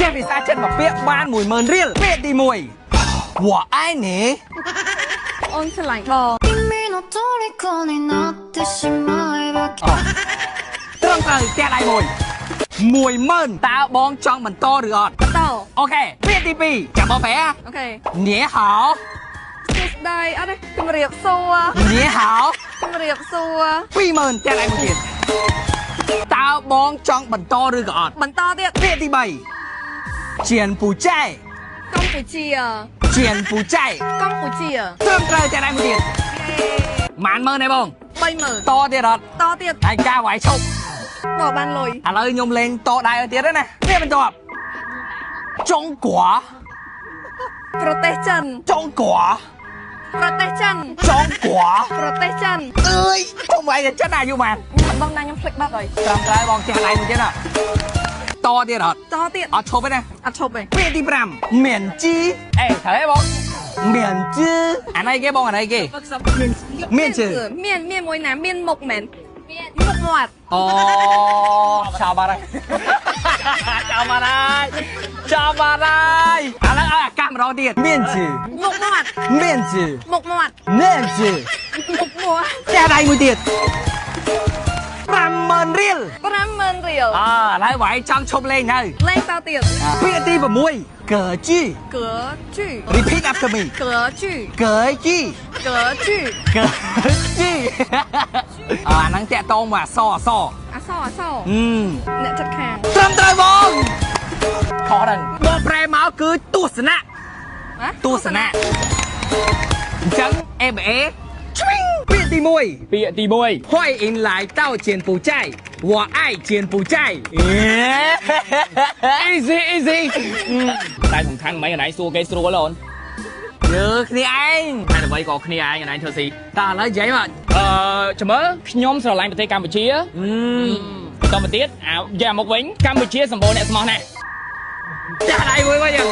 ចេះភាសាចិនមួយពាក្យបាន10000រៀលពាក្យទី1我爱你 អូនស្រឡាញ់បង 君の虜になってしまえば ត្រឹមត្រូវផ្ទះដៃមួយ10000តើបងចង់បន្តឬអត់ បន្ត អូខេពាក្យទី2ចាំបងប្រែ អូខេ 你好 សួស្តីអត់ទេជំរាបសួរ 你好 ជំរាបសួរ 20000ផ្ទះដៃមួយទៀតតើបងចង់បន្តឬក៏អត់ បន្តទៀត ពាក្យទី3ជានពូចែ កម្ពុជា ជានពូចែ កម្ពុជា ត្រឹមត្រូវផ្ទះដៃមួយទៀតម៉ានម៉ឺនទេបង 30000 តទៀតអត់ តទៀត ហើយការវាយឈប់ តបានលុយ ឥឡូវខ្ញុំលេងតដៃឲ្យទៀតណាពាក្យបន្ទាប់ចុងក្រ ប្រទេសចិន ចុងក្រ ប្រទេសចិន ចុងក្រ ប្រទេសចិន អើយកុំវាយតែចិនអាយុម៉ាន ខ្ញុំបងណាខ្ញុំភ្លេចបាត់ហើយ ត្រឹមត្រូវបងផ្ទះដៃមួយទៀតណាតទៀតអត់ តទៀត អត់ឈប់ទេណា អត់ឈប់ទេ ពាក្យទី5មានជីអេត្រូវទេបងមានជីអានេះគេបងអានេះគេមានជី មានមានមួយណាមានមុខមែនមុខមាត់ អូចោលបាត់ហើយចោលបាត់ហើយចោលបាត់ហើយឥឡូវឲ្យអាកាសម្ដងទៀតមានជី មុខមាត់ មានជី មុខមាត់ មានជី មុខមាត់ ផ្ទះដៃមួយទៀត50000រៀល 50000រៀល អឥឡូវវាយចង់ឈប់លេងហើយ លេងតទៀត ពាក្យទី6កើជី 格局 Repeat after me 格局 កើជី 格局 កើជីអាហ្នឹងតាក់តងមកអសអស អសអស អឺ អ្នកចិត្តខាង ត្រឹមត្រូវបងខុសហ្នឹងបងប្រែមកគឺទស្សនៈ ណា ទស្សនៈអញ្ចឹង ABA ឆ្វីងពាក្យទី1 ពាក្យទី1 欢迎来到柬埔寨我爱柬埔寨 easy easy តែសំខាន់មិនអីសួរគេស្រួលអូន យើគ្នាឯង តែអ្វីក៏គ្នាឯងអនឯងធ្វើស៊ី តើឥឡូវនិយាយមក អឺចាំមើលខ្ញុំស្រឡាញ់ប្រទេសកម្ពុជាបន្តមកទៀតអាយ៉ាមកវិញកម្ពុជាសម្បូរអ្នកស្មោះណាស់ ចាស់ដៃមួយមកយ៉ាង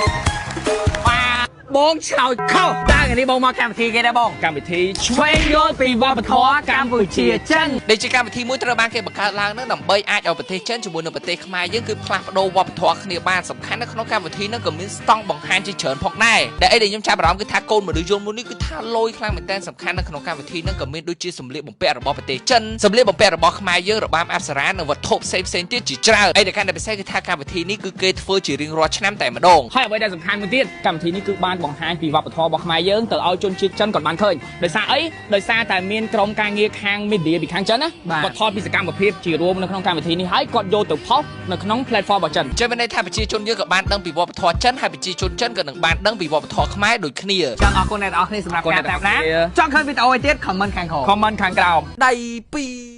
បាទបងឆ្លោយខុសតើថ្ងៃនេះបងមកកម្មវិធីគេដែរបង កម្មវិធី ឆ្វេងយល់ពីវប្បធម៌កម្ពុជាចិន ដែលជាកម្មវិធីមួយត្រូវបានគេបង្កើតឡើងនឹងដើម្បីអាចឲ្យប្រទេសចិនជាមួយនឹងប្រទេសខ្មែរយើងគឺផ្លាស់ប្ដូរវប្បធម៌គ្នាបានសំខាន់នៅក្នុងកម្មវិធីហ្នឹងក៏មានស្តង់បង្ហាញជាច្រើនផងដែរដែលអីដែលខ្ញុំចាប់អារម្មណ៍គឺថាកូនមនុស្សយន្តមួយនេះគឺថាលយខ្លាំងមែនទែនសំខាន់នៅក្នុងកម្មវិធីហ្នឹងក៏មានដូចជាសម្លៀកបំពាក់របស់ប្រទេសចិនសម្លៀកបំពាក់របស់ខ្មែរយើងរបាំអប្សរានិងវត្ថុផ្សេងផ្សេងៗទៀតជាច្រើនអីដែលកាន់តែពិសេសគឺថាកម្មវិធីនេះគឺគេធ្វើជារៀងរាល់ឆ្នាំតែម្ដង ហើយអ្វីដែលសំខាន់មួយទៀតកម្មវិធីនេះគឺបានបង្ហាញពីវប្បធម៌របស់ខ្មែរយើងទៅឲ្យជនជាតិចិនគាត់បានឃើញដោយសារអីដោយសារតែមានក្រុមការងារខាង media ពីខាងចិនណាគាត់ថតពីសកម្មភាពជារួមនៅក្នុងកម្មវិធីនេះហើយគាត់យកទៅផុសនៅក្នុង platform របស់ចិន ចឹងមានន័យថាប្រជាជនយើងក៏បានដឹងពីវប្បធម៌ចិនហើយប្រជាជនចិនក៏នឹងបានដឹងពីវប្បធម៌ខ្មែរដូចគ្នា ចង់អរគុណអ្នកទាំងអស់គ្នាសម្រាប់ការតាមដានចង់ឃើញវីដេអូឲ្យទៀត comment ខាងក្រោម comment ខាងក្រោម ដៃពីរ